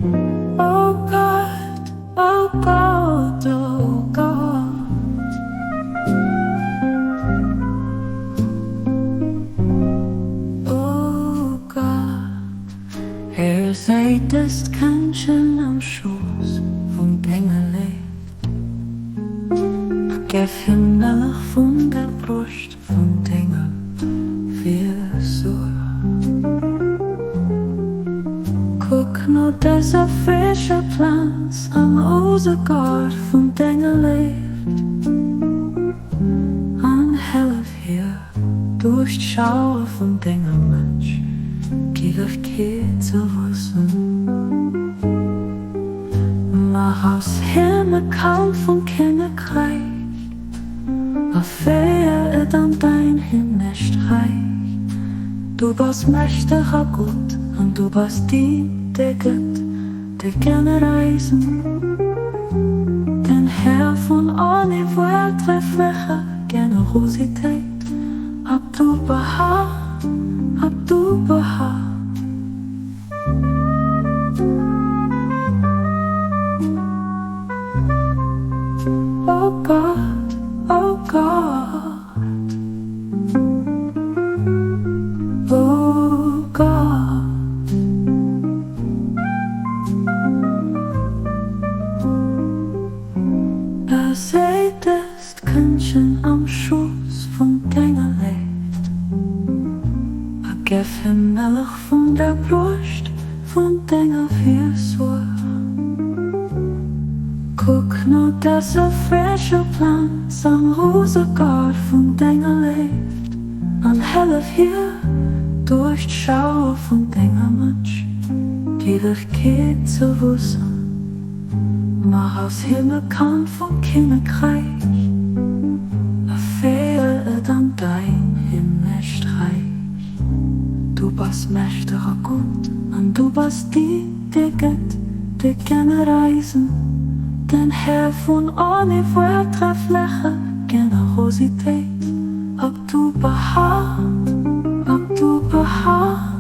Oh Gott, oh Gott, oh Gott. Oh Gott, Här, séi dëst Këndchen am Schooss vun denger Léift, a gef him Mëllech vun der Broscht vun denger Virsuerg. Kuck no dëser frëscher Planz am Rosegart vun denger Léift, an hellef hir duerch d'Schauer vun denger Mënschgiewegkeet ze wuessen. Maach aus him e Kand vum Kinnekräich. A féier et an däin himmlescht Räich. Du bass mächteger Gott, an du bass deen, dee gëtt, dee Genereisen, den Här vun oniwwertrefflecher Generositéit. Abdu'l-Bahá, Abdu'l-Bahá. Oh Gott, oh Gott, oh Gott. Da seet dëst Këndchen am Schooss vun denger Léift a gëff him Mëllech vun der Broscht vun denger Virsuerg. Kuck no dëser frëscher Planz am Rosegart vun denger Léift an hëllef hir duerch d'Schauer vun denger Mënschgiewegkeet ze wuessen. Maach aus him e Kand vum Kinnekräich a féier et an däin himmlescht Räich. Du bass mächteg a gutt an du bass deen, dee gëtt, dee Genereisen, den Här vun oniwwertrefflecher Generositéit. Abdu'l-Bahá, Abdu'l-Bahá.